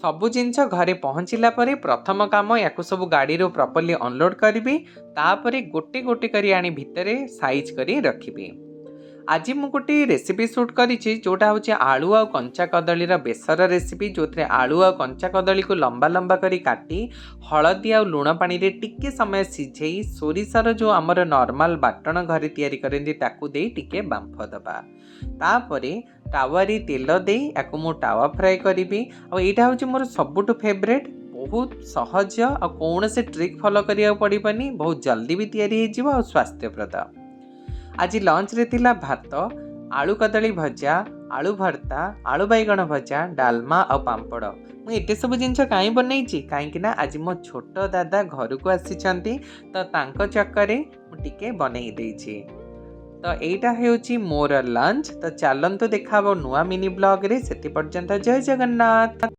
ସବୁ ଜିନିଷ ଘରେ ପହଞ୍ଚିଲା ପରେ ପ୍ରଥମ କାମ ୟାକୁ ସବୁ ଗାଡ଼ିରୁ ପ୍ରପରଲି ଅନଲୋଡ଼ କରିବି। ତାପରେ ଗୋଟେ ଗୋଟେ କରି ଆଣି ଭିତରେ ସାଇଜ୍ କରି ରଖିବି। ଆଜି ମୁଁ ଗୋଟେ ରେସିପି ସୁଟ୍ କରିଛି, ଯେଉଁଟା ହେଉଛି ଆଳୁ ଆଉ କଞ୍ଚା କଦଳୀର ବେସର ରେସିପି, ଯେଉଁଥିରେ ଆଳୁ ଆଉ କଞ୍ଚା କଦଳୀକୁ ଲମ୍ବା ଲମ୍ବା କରି କାଟି ହଳଦୀ ଆଉ ଲୁଣ ପାଣିରେ ଟିକେ ସମୟ ସିଝେଇ, ସୋରିଷର ଯେଉଁ ଆମର ନର୍ମାଲ ବାଟଣ ଘରେ ତିଆରି କରନ୍ତି, ତାକୁ ଦେଇ ଟିକେ ବାମ୍ଫ ଦେବା। ତାପରେ ତାୱାରେ ତେଲ ଦେଇ ୟାକୁ ମୁଁ ତାୱା ଫ୍ରାଏ କରିବି। ଆଉ ଏଇଟା ହେଉଛି ମୋର ସବୁଠୁ ଫେଭରେଟ୍। ବହୁତ ସହଜ ଆଉ କୌଣସି ଟ୍ରିକ୍ ଫଲୋ କରିବାକୁ ପଡ଼ିବନି। ବହୁତ ଜଲ୍ଦି ବି ତିଆରି ହେଇଯିବ ଆଉ ସ୍ୱାସ୍ଥ୍ୟପ୍ରଦ। ଆଜି ଲଞ୍ଚରେ ଥିଲା ଭାତ, ଆଳୁ କଦଳୀ ଭଜା, ଆଳୁ ଭର୍ତ୍ତା, ଆଳୁ ବାଇଗଣ ଭଜା, ଡାଲମା ଆଉ ପାମ୍ପଡ଼। ମୁଁ ଏତେ ସବୁ ଜିନିଷ କାହିଁ ବନେଇଛି? କାହିଁକି ନା ଆଜି ମୋ ଛୋଟ ଦାଦା ଘରକୁ ଆସିଛନ୍ତି, ତ ତାଙ୍କ ଚକରେ ମୁଁ ଟିକେ ବନେଇ ଦେଇଛି। ତ ଏଇଟା ହେଉଛି ମୋର ଲଞ୍ଚ। ତ ଚାଲନ୍ତୁ, ଦେଖା ହେବ ନୂଆ ମିନି ବ୍ଲଗ୍ରେ। ସେଥି ପର୍ଯ୍ୟନ୍ତ ଜୟ ଜଗନ୍ନାଥ।